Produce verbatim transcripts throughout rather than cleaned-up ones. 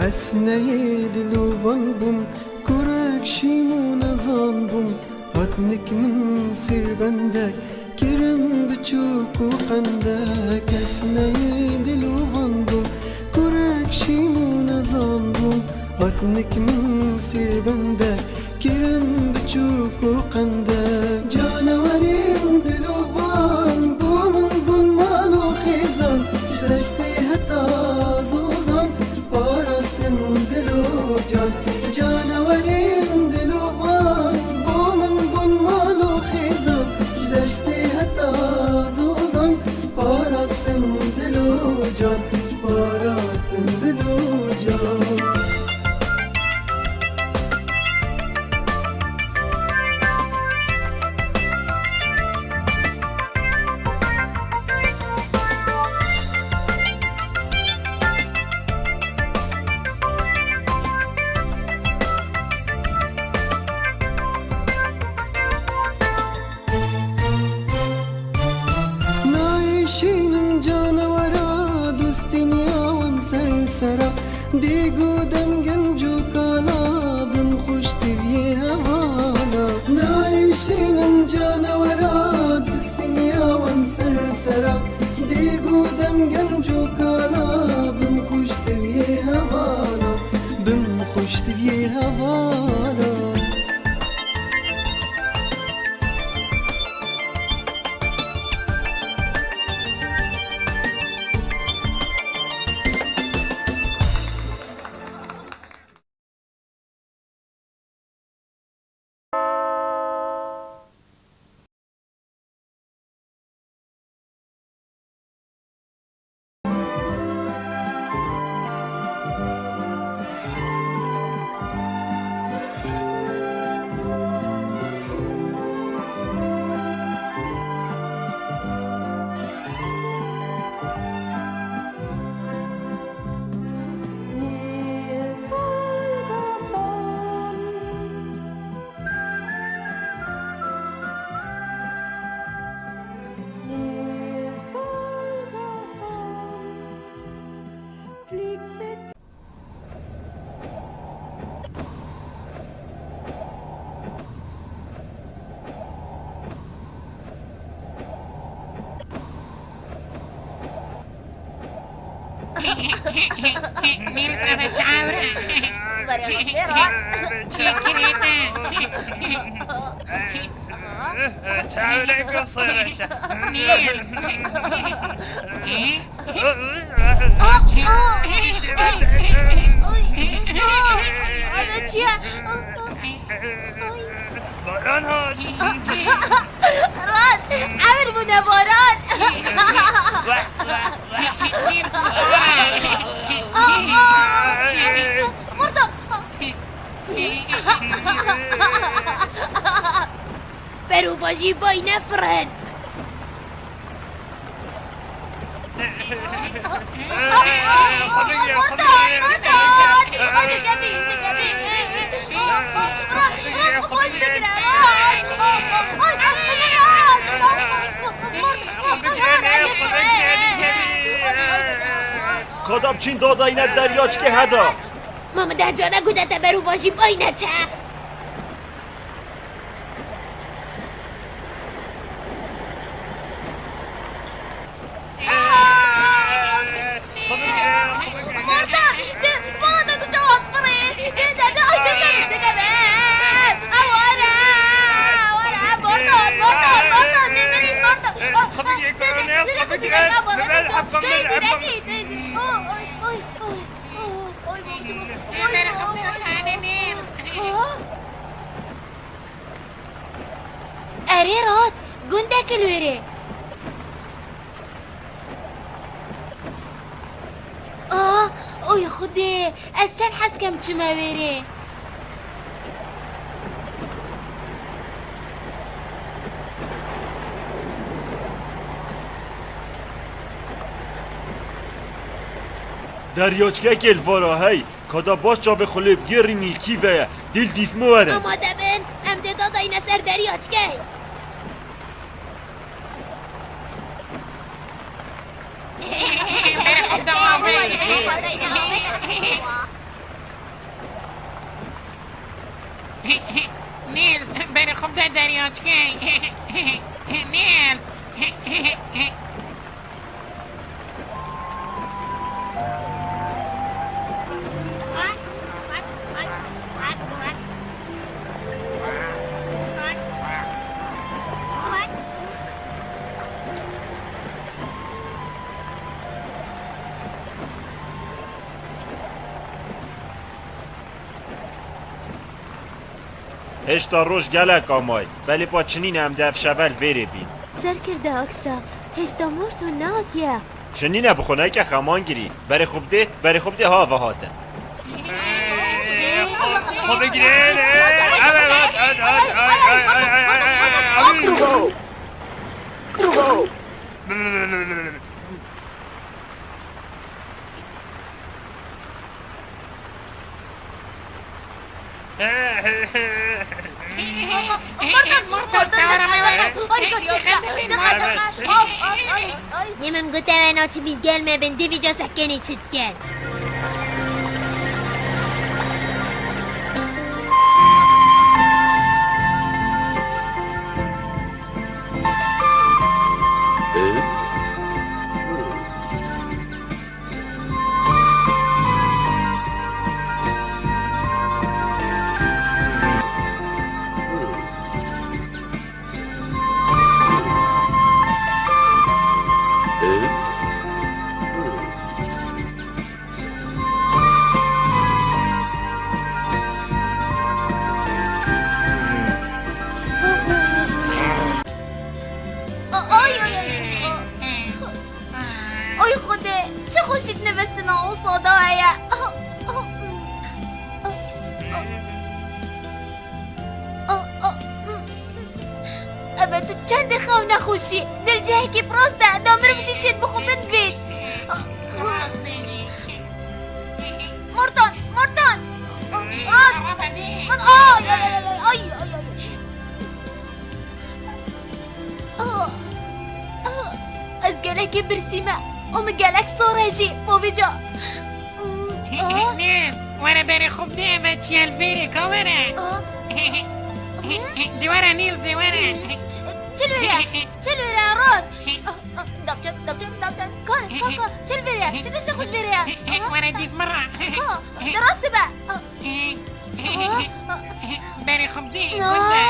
Ez neyê dilovan bûm, kurek şîm û nezan bûm, hatnik min sêrbendek, kirim biçûk û qendek. Ez neyê dilovan bûm, kurek şîm û nezan bûm, hatnik min sêrbendek, kirim biçûk û qendek. Canewerên dilovan bo min bûn mal û xêzan, ji deştê heta zozan, parastin dil û can. Canewerên dilovan bo min bûn mal û xêzan, ji deştê heta zozan, parastin dil û can, parastin dil û can. Nayşînim canewera dostîniya wan ser sera. Dêg û dem genc û kala, bim xweş tiviyê hevala. Nayşînim canewera dostîniya wan ser sera. Dêg û dem genc û kala, bim xweş tiviyê hevala. Bim xweş tiviyê hevala. Mîrsa ve çavra. Çekirêta. Çavra ku sêreşa. Mîr. Ana çiye? Baran hat. Rat. Emir bûne baran. Murdo. Berovajî bay nefirin. Kada biçîn dadayîne deryaçikê heda. Ma min deh cara gotê te berovajî bay neçe. Erê rat, gundek li wêrê. Ah, oy Xwedê, ez çend hez kem çime wêrê. Deryaçkekê li vara hey. Kada baş çavê xwe lê bigêrî nîlkî ve ye. Dîl dîsmo were. Amade bin, em dê dadayne ser deryaçkê. Bere xwe dawam be. Deryaçkê. Nils. Hêşta roj gelek amay. Belê pa çinîne em dê ev şeve li vêrê bîn. Serkirde Aksa, hêşta Morton nehatiye. Çinîne bixwe neke xemangirî. Berê xwe bidê, berê xwe bidê ha ve hatin. Xwe bigirê. Lê min gote we naçibî gel me bin, dê vîca sekenê çi dikin. Ay, ay, ay. Ay Xwedê, çi xweşik nivîstina wisa da heye. Eve tu çendê xew nexweşî. Dil cihekî bi rast e, da mirov jî şêt bi xwe bin bît. Mortan, Mortan. Rat. Min, ay, ay, ay, ay, ay, ay, ay. Ah, ah, ez gelekî birsî me. Û min gelek sor e jî. Bo vêca. Ah. Nêz, were berê xwe bidê, eve çiye li vêrê ka were. Ah. Di were Nîl zê were. Çi li were? Çi li were? Rat. Ah, ah, dapçem, dapçem, dapçem. Kar, kar, kar. Çi li vêrê? Çi tiştê xwe ji vêrê ye? Ah. Were dîv min re. Ha, di rastî be. Ah. Berê xwe bidê, gund e.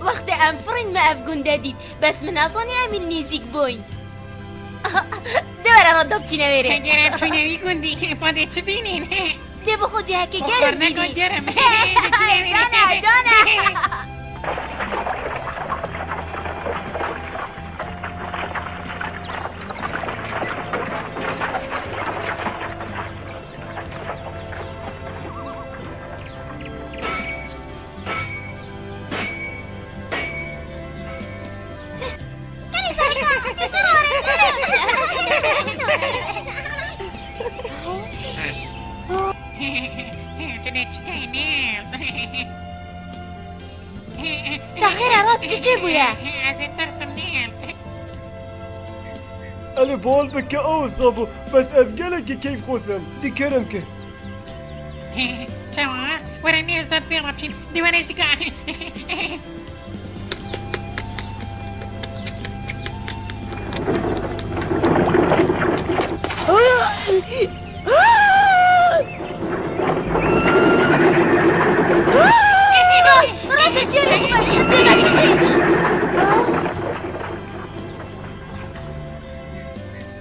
Wextê em firîn me ev gund e dît. Bes min nezanî em ê nêzîk bûyn. Dê were re dapçîne wêrê. Eger em çûne wî gundî, pa dê çi bînîn? Dê bi xwe cihekê germ bînî. Germ. Hey, cane, cane. Tu ne çi key Nêz? Te xêr e Rat, çi çêbûye? Ez ê tirsim Nêz. Elê bal bike ew wisa bû, bes ez gelekî keyfxweş im. Dî kerem kir. Çawa? Were Nêz, da divê re biçîn. Dê were zika.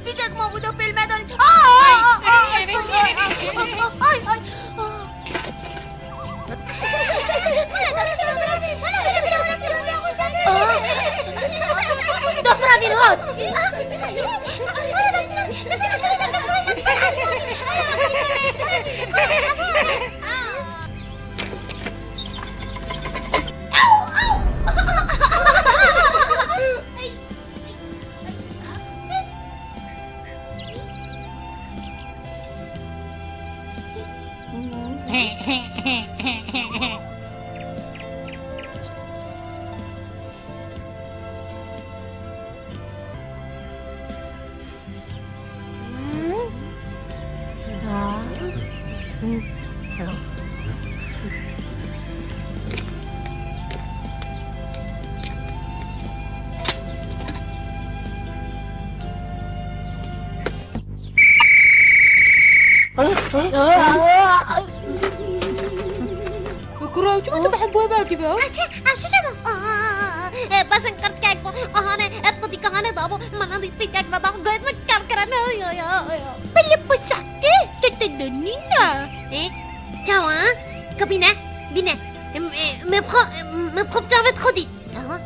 Dîcek mabû da pêl me danî. Ay, ay, ay, ay, ay, ay, ay, ay. Aa! Dopra vî rot! Kuro, çima tu bi hemboy berkî be? Ev çi, ev çi çima? Aa, e, beşin qirtkek bû. Ahane, et xwedî kahane dabû. Mana dît pîtek ve da. Goyet min kel kirin. Ay, ay, ay, ay. Belê pusakê, çete de nîne. E, çawa? Ka bîne, bîne. Em, e, me bi xwe, me bi xwe bi çavê xwe dît. Aha.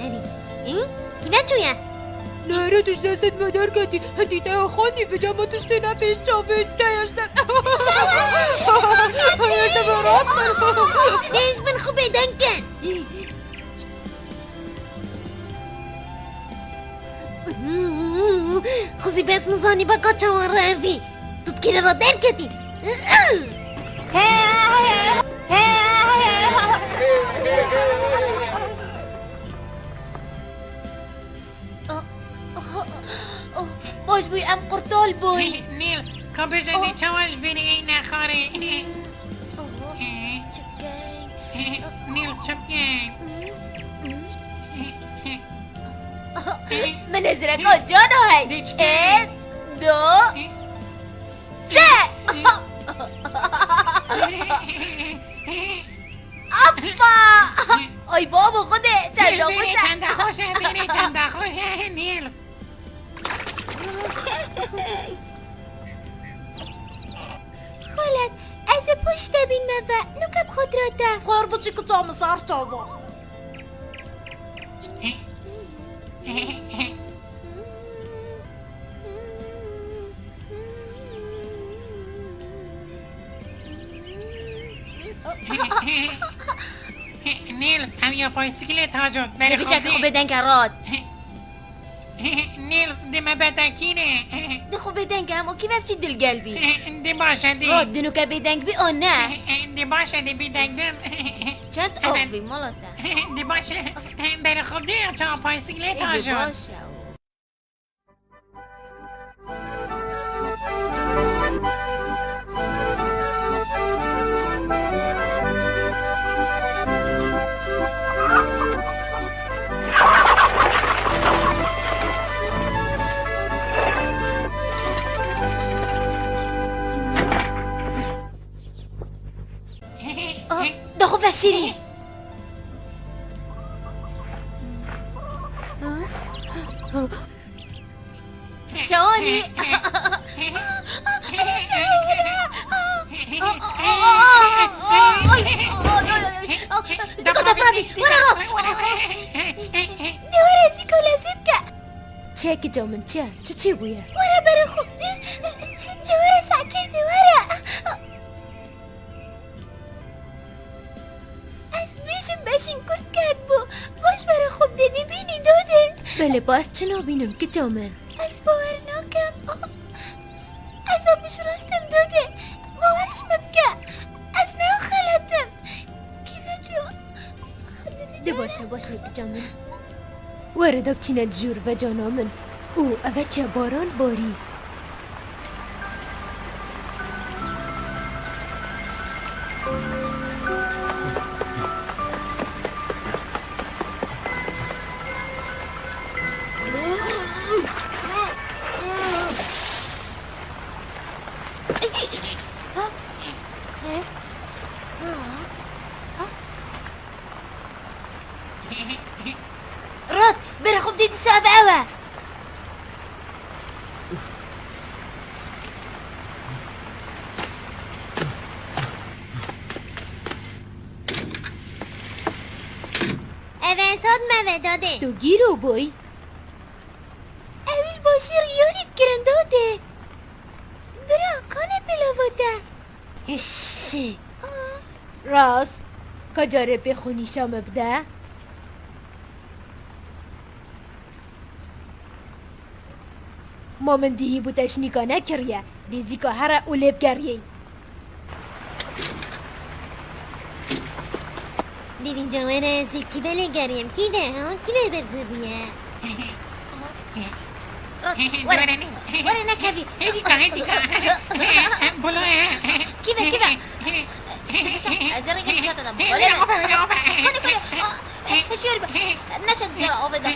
Erê. Ê? Kî ve çûye? Nere tu ji destê me derketî. Hindî te xwendî bi cama tiştê ne pêş çavê te ye ser. Heye te me rast kir. Dê ji bin xwe bêdeng kin. Xizî bes min zanî beka çawan re evî. Tu dikî re derketî. Baş bûy, em qurtal bûy. Nîl, ka bêje nî çawan ji bînî ey nexarê. Çi bikeyn? Nîl, çi bikeyn? Min hezireka cana hey. Dê çi bikeyn? Ê, do, se. Appa! Ay babo xwedê, çenda xweş e. Bînê çenda xweş e, bînê çenda xweş e, Nîl. Xalet, ez ê pişt te bînme ve, nûke bi xatirê te. Xêr biçî kiça min ser çava. Nîls, ev ya paysîklê taco. Dê bêje, dê xwe bêdeng e, rat. Nîls, dê me bedekîne. Dê xwe bêdeng e, hema kî me biçî dilgel bî. Dê baş e, dê. Rat, dê nûke bêdeng bî, an ne? Dê baş e, dê bêdeng bim. Çend av bî, mala te? Dê baş e. Berê xwe dê ya çawa paysîklê taco. Ê, dê baş e. Ah, daxufe şîrî. Çawanî? Zîka de pravî, were ro. De were Zîko lezî bike. Çi ye kica min, çi ye? Çi çêbûye? Were berê xwe. De were sakê, de were. Ez dibêjim beşîn kurd ket bû. Baş bere xwe bide dibînî dodê. Belê bas çi nabînim kiça min? Ez bawer nakim. Ez a pişt rastim dodê. Bawer ji min bike. Ez naxeletim. Kî veco? De baş e, baş e kiça min. Were da biçîne dijûr vecana min. Û eve çiye baran barî. Rat, bere xwe bidê dîsa ev ew e. Ev e sod me ve dodê. Tu gîro bûy? Ewî li başî riyonî dikirin dodê. Bira, kanê pêlava te. Hişşî. Aa. Rast. Ka carê pê xwe nîşa me bide. Ma min dihî bû te ji nîka nekiriye. Dê zîka here û lê bigeriyê. Dê vînca were ez ê kî ve lê geriyim? Kî ve, ha? Kî ve berze bûye? Rat, were. Were nekevî. Hêdîka, hêdîka. Bolo ye. Kî ve, kî ve? Ez ê rengê nîşa te dam. Were. Were, were. Kone, kone. Hişyar be. Neçe dera avê de.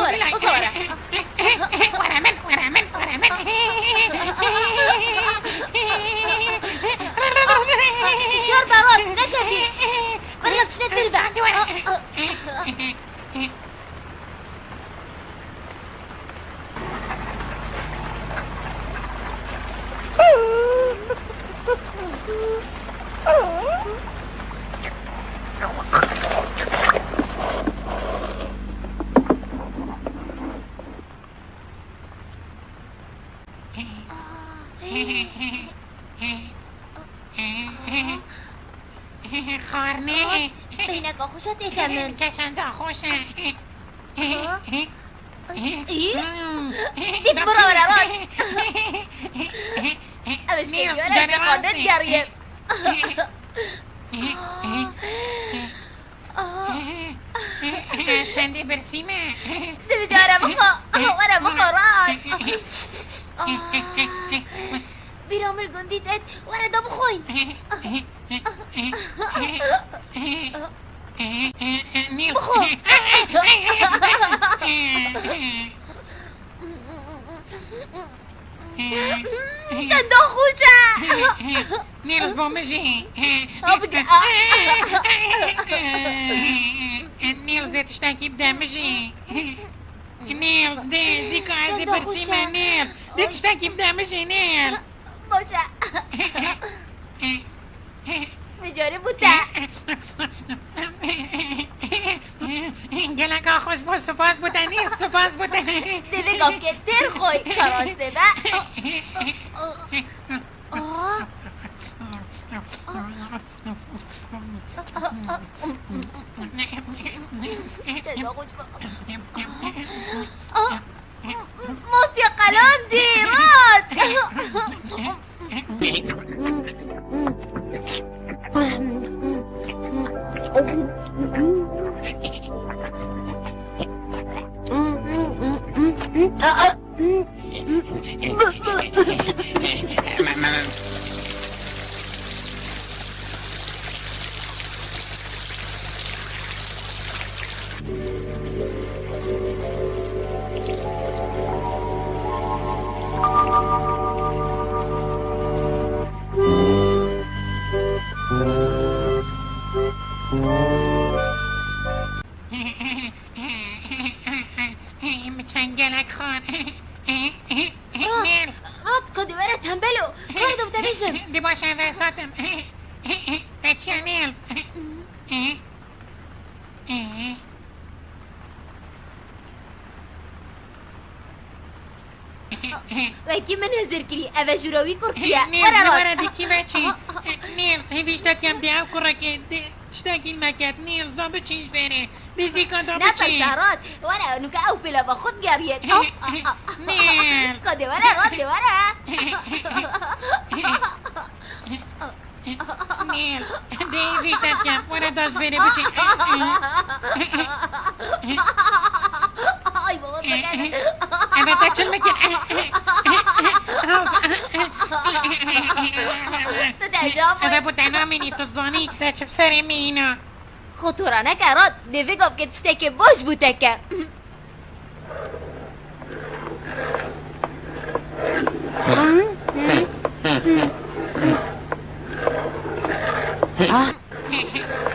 were, wisa were. Were min, were min, were min. Şor Barat, nekevî. Meryem, çinek biribe. Hadi were. Xarnê. Peyneka xweş e tête min. Keşanda xweş e. Aha. Î? Dîf min re were rat. Ev eşkeriya ne, ez canê xwe rast e. Digeriyim. Çendê birsî me. Divê cara bixwe. Were bixwe rat. Bîra min gundî tet. Were da bixwin. Nîl. Bixwe. Çenda xweş e. Nîl, ji bo min jî. Ha, bige. Nîl, zê tiştekî bide min jî. Nîl, dê, zîka ez ê birsîme, Nîl. Dê tiştekî bide min jî, Nîl. Baş e. Mijarê bû te. Gelek a xweş bû, spas bû te, Nîl, spas bû te. Divê gavkê têr xwe ka rastê be. Te da xwe Masya qelandî, rat. Min çengelek xwar. Rat, Nêr. Rat, ka dê were tembelo. Kar dibî te bêjim. Dê baş e, vesatim. Te çi ye, Nêr? Wekî min hizir kirî, ev e jûra wî kurkî ye. Nêr, were rat. Were dikî ve çi? Aha, aha. Nêr, hêvî ji te dikem dê ev kurekê, dê tiştekî meket. Nêr, da biçî ji vêrê. Dê zîka da biçî. Ne perse rat. Were, nuke ew pêla ve xwe digeriyê. Nêr. Ka dê were rat, dê were. Nêl, dê vî te dikem, were da ji vêrê biçî. Ay baba, te gel. Eve te çil bike. Te cayca. Eve bû te namînî, tu zanî, te çi bi serê mîna. Xwe tora neke rat, dê vê gavkê tiştekê baş bû te ke.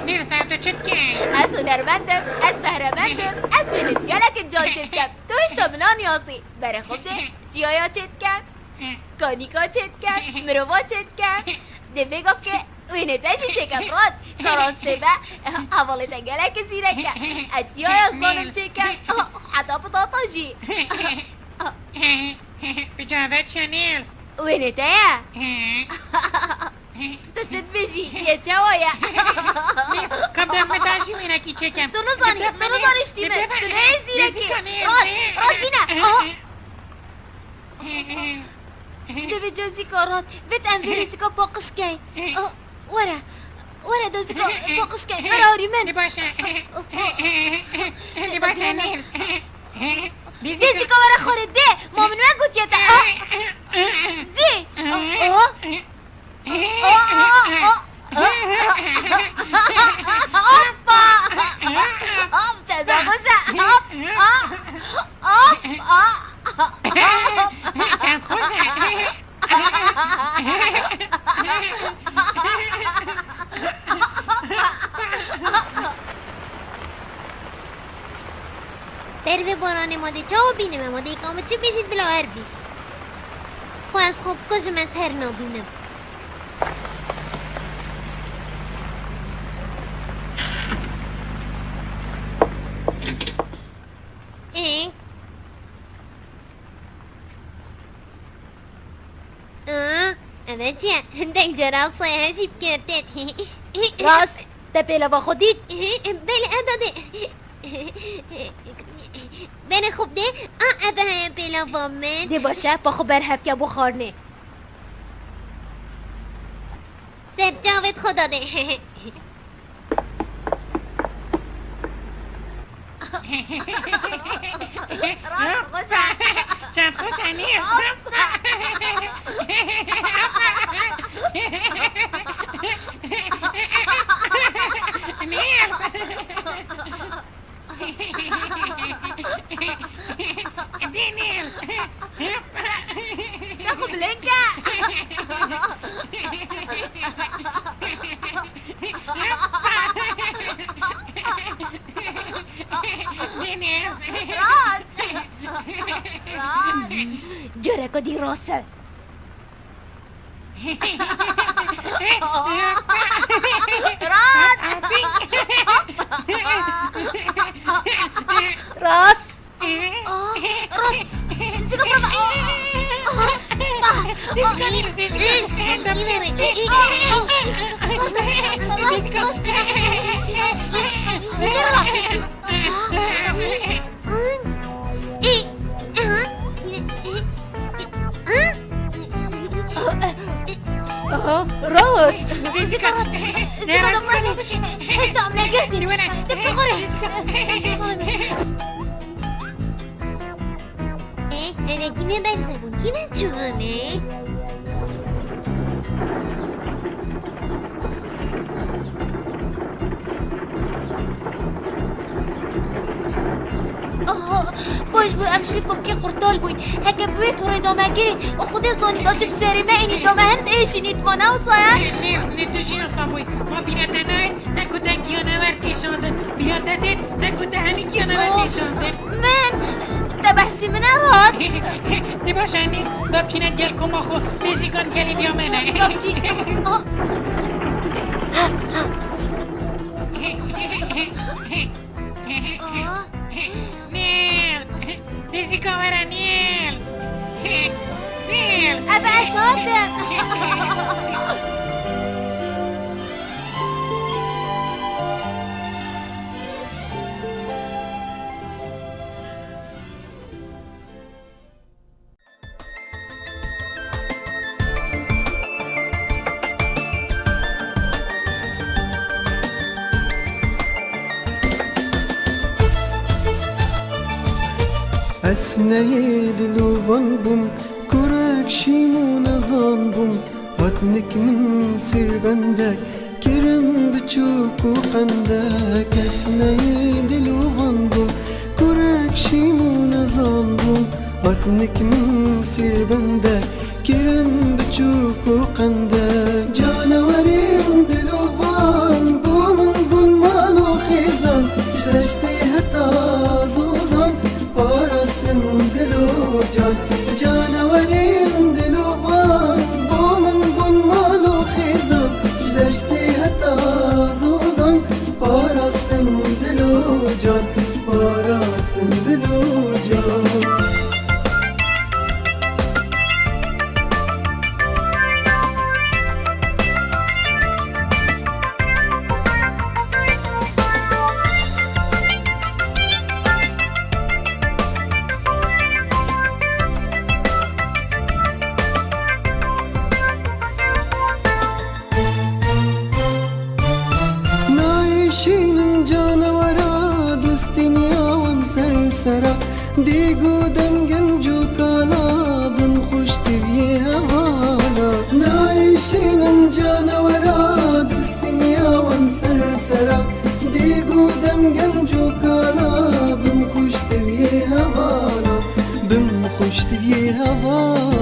Nêrsa, tu çi dikî? Ez hunermend im, ez behremend im, ez wênim gelek incan çêdikem. Tu hişta min aniyazî. Berê xwe bidê, çiyaya çêdikem, kanîka çêdikem, mirova çêdikem. Dê vê gavkê Wênê te jî çêke Firat. Ka rastê be, hevalê te gelekî zîrek e. Ez çiyaya zanim çêke. Heta pisata jî. Tu çavet çenêl. Wênê te ye. Tu çi dibêjî? Yê çawa ye? Ka bi def min de jî wênekî çêkem. Tu nizanî, tu nizanî ştî min. Tu neyê zîrekî. Rat, rat bîne. Aha. Divê cozîka rat. Vit em vê rêzîka paqij keyn. Ah, were. Were dozîka paqij keyn. Were arî min. Ne baş e. Ne baş e, ne. Cozîka were xwarê dê. Ma min we gotiye te. Ah. Dê. Ah. Hoppa! Hop, çenda xweş e. Hop, hop, hop. Çend xweş e. Ber vê baranê ma dê çawa bînime? Ma dê ka min çi bêjî dila her bî. Xwe ez xwe bikujim, ez her nabînim. Ê? Aa, ev çi ye? Hindek cara wisa ye, hejî bi kêf têt. Rast, te pêlava xwe dît? Belê, eda dê. Berê xwe bidê, a ev heye pêlava min. Dê baş e, pa xwe berhev ke bo xwarinê. Ser çavêt xwe dadê. Rast xweş e. Çend xweş e, Nîl. Nîl. Dê Nîl. Te xwe bilind ke. Dê Nîl. Rast. Rast. Careke dî rast e. Rast. Rast. Aa, rast. Zîka baba. Aa, aa, aa, aa, aa, aa, aa, aa, aa, aa, aa, aa, Aha, rast. Zîka rast. Zîka rast. Heşta em negirdîn. Dip bixore. Ê, eve kî me berze bûn? Kî me çûbûne? Aha, baş bû em ji wî kopkê qurtal bûyn. Heke bi wê torê da me girît û Xwedê zanît, acib serê me înît da me hin diêşînît, ma ne wisa ye? Nê, nê, nê, tu jî wisa bûyî. Ma bîra te nayê, ne ku te giyanewer tê şandin. Bîra te tê, ne ku te hemî giyanewer tê şandin. Min, te behsî min e rat. Dê baş e, Nîl, da bçîne gel koma xwe, dê zîkan gelê biya me ne. Da bçî. Ah. Ah. Nîl, dê zîka were Nîl. Nîl. Ebe ez hatim. Ez neyê dilovan bûm, kurek şîm û nezan bûm, hat nik min sîrbendek, kirim biçûk û qendek. Ez neyê dilovan bûm, kurek şîm û nezan bûm, hat nik min sîrbendek, kirim biçûk û qendek. Canewerên dilovan bo min bûn mal û xêzan, ji deştê heta zozan, parastin dil û can. Canewerên dilovan bo min bûn mal û xêzan, ji Hiştê heta zozan, parastin dil û can, parastin dil û can. Nayşînim canewera, dostîniya wan ser sera. Dîg û demgin cûkala, bin xweş tiviyê hevala. Nayşînim canewera, dostîniya wan ser sera. Dîg û demgin cûkala, bin xweş tiviyê hevala. Bin xweş tiviyê hevala.